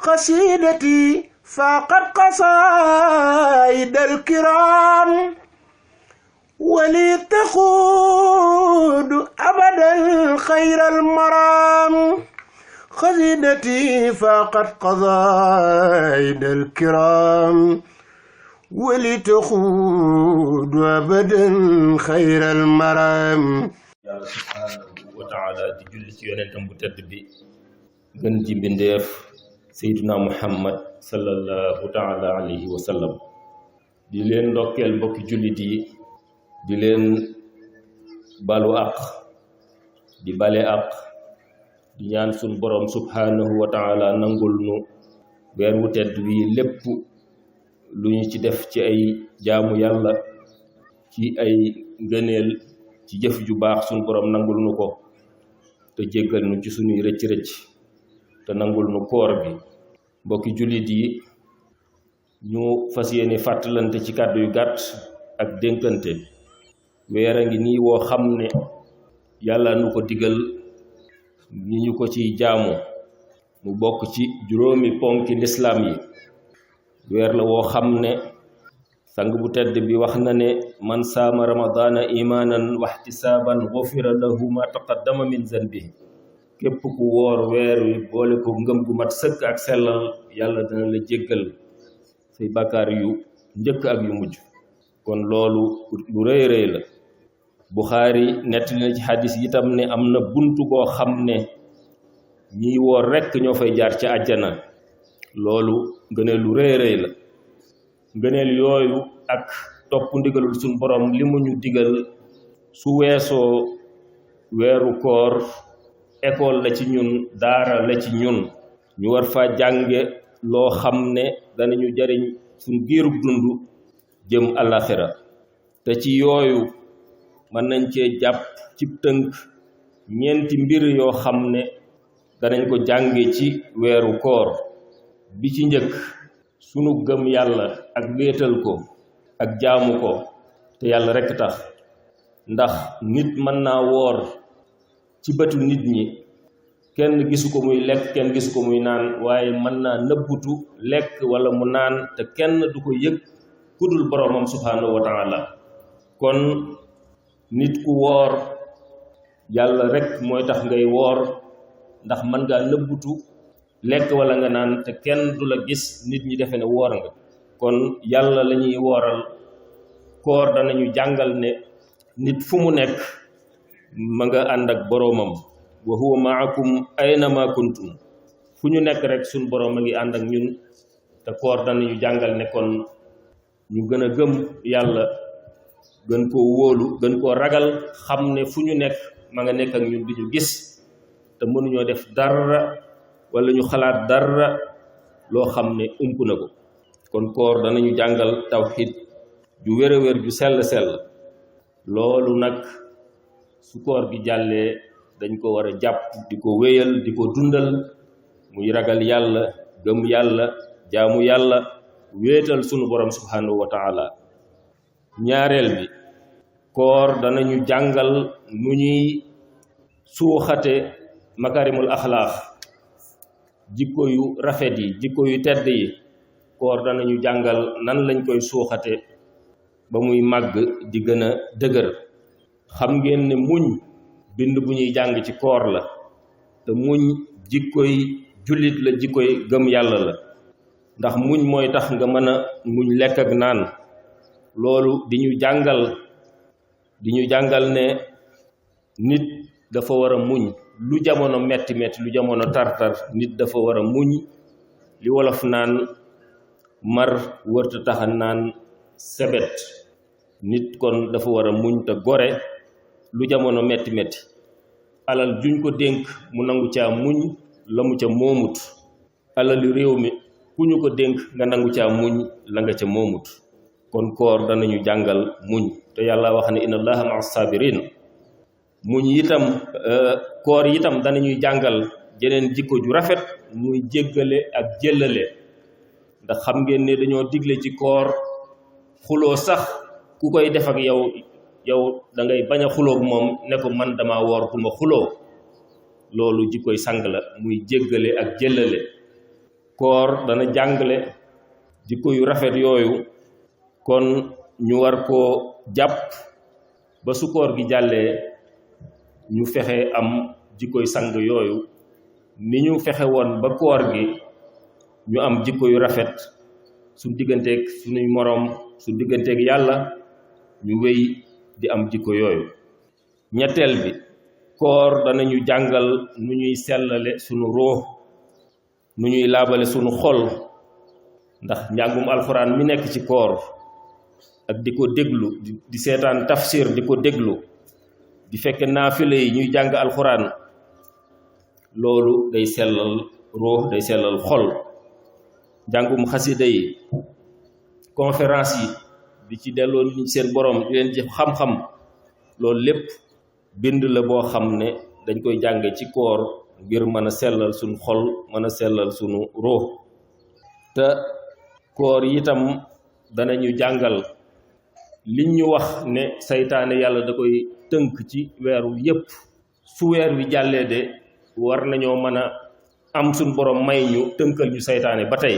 قصيدتي فاقت قصائد الكرام ولي تقود أبدا خير المرام قصيدتي فاقت قصائد الكرام ولي تقود أبدا خير المرام. Yàlla subhaanahu wa taala di julli ci yonentam bu tedd bi gën ji mbindeef Seydina Muhammad sallallahu taala alayhi wa sallam. di leen ndokkeel mbokki jullit yi, di leen balu àq, di bale àq, di ñaan sun borom subhaanahu wa taala nangul nu weer wu tedd wi lépp lu ñu ci def ci ay jaamu yàlla, ci ay ngëneel, ci jëf ju baax sun borom nangul nu ko te jéggal nu ci suñuy rëcc-rëcc te nangul nu koor bi. mbokki jullit yi, ñu fas yéene fàttalante ci kàddu yu gàtt ak dénkante. weer a ngi nii woo xam ne yàlla nu ko digal ni ñu ko ciy jaamu, mu bokk ci juróomi ponki lislaam yi. weer la woo xam ne sang bu tedd bi wax na ne man saama ramadaana imaanan waxtisaaban gufira lahu ma taqaddama min zanbihi. képp ku woor weer wi boole ko ngëm gu mat sëkk ak sellal, yàlla dana la jéggal say bàkkaar yu njëkk ak yu mujj. kon loolu lu rëy rëy la. Buxaari nettali na ci xadis itam ne am na buntu boo xam ne ñiy woor rekk ñoo fay jaar ci àjjana. loolu ngëneel lu rëy rëy la. ngëneel yooyu ak topp ndigalul suñ borom li mu ñu digal su weesoo weeru koor école la ci ñun, daara la ci ñun. ñu war fa jànge loo xam ne danañu jariñ suñ giirug dund jëm àllaxira. te ci yooyu mën nañ cee jàpp ci tënk ñeenti mbir yoo xam ne danañ ko jànge ci weeru koor. bi ci njëkk, sunu gëm yàlla ak wéetal ko ak jaamu ko te yàlla rekk tax. ndax nit mën naa woor ci bëtu nit ñi, kenn gisu ko muy lekk, kenn gisu ko muy naan, waaye mën naa nëbbutu lekk walla mu naan te kenn du ko yëg ku dul boroomam subhaanahu wa taala. kon nit ku woor yàlla rekk mooy tax ngay woor, ndax mën ngaa nëbbutu lekk walla nga naan te kenn du la gis, nit ñi defe ne woor nga. kon yàlla la ñuy wooral. koor danañu jàngal ne nit fu mu nekk ma nga ànd ak boroomam. wa huwa maakum aynama kuntum. fu ñu nekk rek suñ boroom a ngi ànd ak ñun. te koor danañu jàngal ne kon ñu gën a gëm yàlla, gën koo wóolu, gën koo ragal, xam ne fu ñu nekk ma nga nekk ak ñun di ñu gis te mënuñoo def dara walla ñu xalaat dara loo xam ne ump na ko. kon koor danañu jàngal tawxiid ju wér a wér ju sell sell. loolu nag su koor gi jàllee dañ ko war a jàpp di ko wéyal, di ko dundal, muy ragal yàlla, gëm yàlla, jaamu yàlla, wéetal sunu borom subhanahu wa taala. ñaareel bi, koor danañu jàngal nu ñuy suuxate makarimul axlaaq, jikko yu rafet yi, jikko yu tedd yi. koor danañu jàngal nan lañ koy suuxate ba muy màgg di gën a dëgër. xam ngeen ne muñ bind bu ñuy jàng ci koor la, te muñ jikkoy jullit la, jikkoy gëm yàlla la. ndax muñ mooy tax nga mën a muñ lekk ak naan. loolu di ñu jàngal ne nit dafa war a muñ lu jamono metti metti, lu jamono tartar, nit dafa war a muñ. li wolof naan mar wërta taxa naan sebet. nit kon dafa war a muñ te gore lu jamono metti metti. alal juñ ko dénk mu nangu caa muñ la mu ca moomut. alali réew mi ku ñu ko dénk nga nangu caa muñ la nga ca moomut. kon koor danañu jàngal muñ te yàlla wax ne inna allaha ma'a sabirin. muñ itam koor itam danañuy jàngal jeneen jikko ju rafet, muy jéggale ak jëllale. ndax xam ngeen ne dañoo digle ci koor xuloo sax ku koy def ak yow da ngay bañ a xuloog moom ne ko man dama woor ku ma xuloo. loolu jikkoy sang la, muy jéggale ak jëllale. koor dana jàngale jikko yu rafet yooyu kon ñu war koo jàpp ba su koor gi jàllee ñu fexe am jikkoy sang yooyu ni ñu fexe woon ba koor gi ñu am jikko yu rafet suñ digganteeg suñuy moroom suñ digganteeg yàlla ñu wéy di am jikko yooyu. ñetteel bi koor danañu jàngal nu ñuy sellale sunu ruux nu ñuy laabale sunu xol ndax njàngum alxuraan mi nekk ci koor ak di ko déglu di seetaan tafsir di ko déglu di fekk naafile yi ñuy jàng alxuraan loolu day sellal ruux day sellal xol. njàngum xasida yi conférence yi di ci delloo nit ñi seen borom di leen ci xam-xam loolu lépp bind la boo xam ne dañ koy jànge ci koor ngir mën a sellal suñu xol mën a sellal suñu ruux. te koor itam danañu jàngal liñ ñu wax ne saytaane yàlla da koy tënk ci weeru yépp su weer wi jàllee de war nañoo mën a am suñu borom may ñu tënkal ñu saytaane ba tey.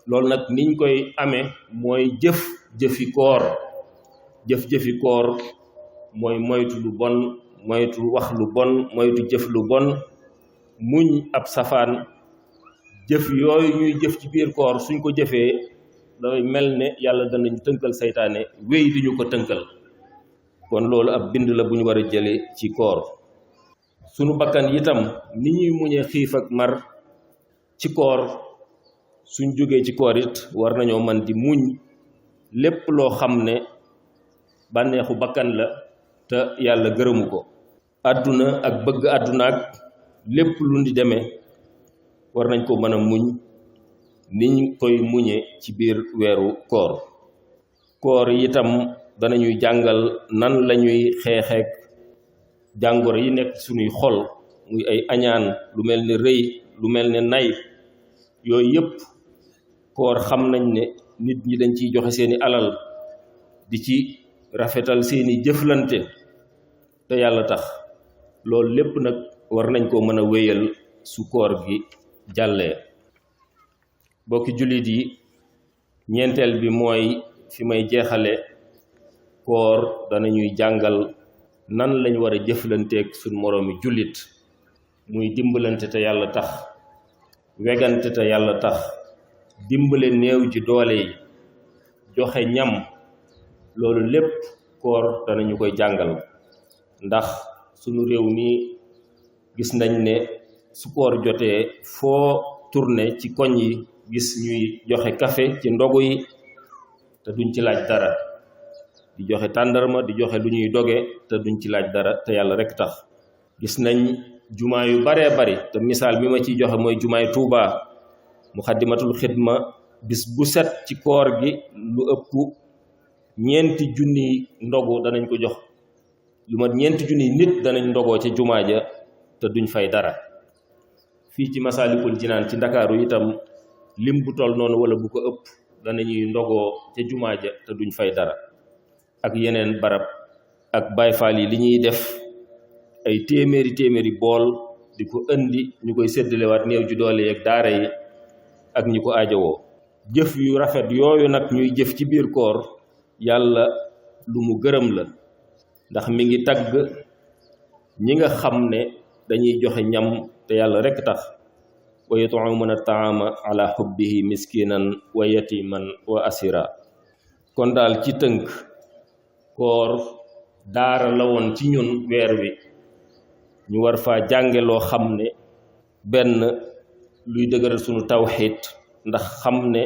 loolu nag niñ koy amee mooy jëfi koor jëf-jëfi koor mooy moytu lu bon moytu wax lu bon moytu jëf lu bon muñ ab safaan. jëf yooyu ñuy jëf ci biir koor suñ ko jëfee day mel ne yàlla danañu tënkal saytaane wéy di ñu ko tënkal kon loolu ab bind la bu ñu war a jële ci koor. sunu bakkan itam ni ñuy muñee xiif ak mar ci koor suñ jógee ci koor it war nañoo man di muñ lépp loo xam ne bànneexu bakkan la te yàlla gërëmu ko. àdduna ak bëgg àdduna ak lépp lu di demee war nañ ko mën a muñ niñ koy muñe ci biir weeru koor. koor itam danañuy jàngal nan lañuy xeexeek jàngoro yi nekk suñuy xol muy ay añaan lu mel ni rëy lu mel ne nay yooyu yëpp koor xam nañ ne nit ñi dañ ciy joxe seeni alal di ci rafetal seeni jëflante te yàlla tax loolu lépp nag war nañ ko mën a wéyal su koor gi jàllee. bokki jullit yi ñeenteel bi mooy fi may jeexale koor danañuy jàngal nan lañ war a jëflanteeg suñ moroomi jullit muy dimbalante te yàlla tax wegante te yàlla tax dimbale néew ji doole yi joxe ñam loolu lépp koor danañu koy jàngal ndax sunu réew mi gis nañ ne su koor jotee foo tourné ci koñ yi gis ñuy joxe café ci ndogu yi te duñ ci laaj dara di joxe tàndarma di joxe lu ñuy doge te duñ ci laaj dara te yàlla rekk tax. gis nañ jumaa yu baree bari te misaal bi ma ciy joxe mooy jumaay Tuubaa Muxaddamatul Xidma bis bu set ci koor gi lu ëpp 4 junniy ndogu danañ ko jox lu mat 4 junniy nit danañ ndogoo ca jumaa ja te duñ fay dara. fii ci Masaalikul Jinaan ci Ndakaaru itam lim bu toll noonu wala bu ko ëpp danañuy ndogoo ca jumaa ja te duñ fay dara. ak yeneen barab ak Baay Faal yi li ñuy def ay téeméeri bool di ko indi ñu koy séddalewaat néew ju doole yeeg daara yi ak ñi ko aajowoo. jëf yu rafet yooyu nag ñuy jëf ci biir koor yàlla lu mu gërëm la ndax mi ngi tagg ñi nga xam ne dañuy joxe ñam te yàlla rekk tax wa yut'imuna ta'ama ala hubbihi miskinan wa yatiman wa asira. kon daal ci tënk koor daara la woon ci ñun weer wi ñu war faa jànge loo xam ne benn luy dëgëral sunu tawxiid ndax xam ne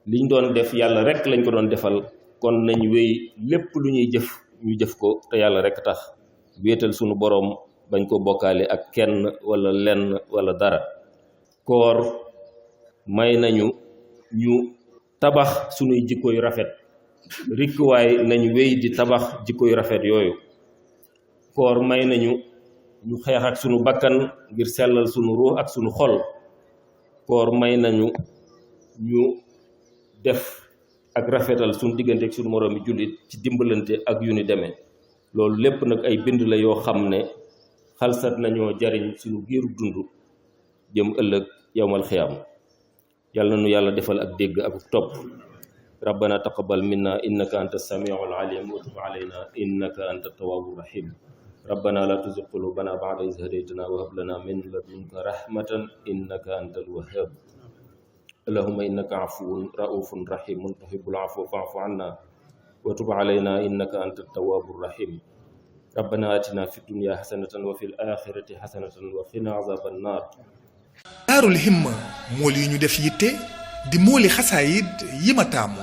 liñ doon def yàlla rekk lañ ko doon defal kon nañ wéy lépp lu ñuy jëf ñu jëf ko te yàlla rekk tax wéetal sunu boroom bañ ko bokkaale ak kenn wala lenn wala dara. koor may nañu ñu tabax sunuy jikko yu rafet rikkuwaay nañ wéy di tabax jikko yu rafet yooyu. koor may nañu ñu xeex ak sunu bakkan ngir sellal sunu ruux ak sunu xol. koor may nañu ñu def ak rafetal sunu diggante ak sunu moroomi jullit ci dimbalante ak yu ni demee. loolu lépp nag ay bind la yoo xam ne xalsat nañoo jariñ sunu giiru dund jëm ëllëg yawmal xiyaama. yàlla nu yàlla defal ak dégg ak topp rabbana taqabbal minna innaka anta samiul alim wa tub alayna innaka anta tawwabur rahim rabbana la tuzigh qulubana ba'da idh hadaytana wa hab lana min ladunka rahmatan innaka antal wahhab allahumma innaka afuwun ra'ufun rahimun tuhibbul afwa fa'fu anna wa tub alayna innaka antat tawwabur rahim rabbana atina fid dunya hasanatan wa fil akhirati hasanatan wa qina azaban nar. Daarul Himma mool yi ñu def yitte di mooli xasaayid yi ma taamu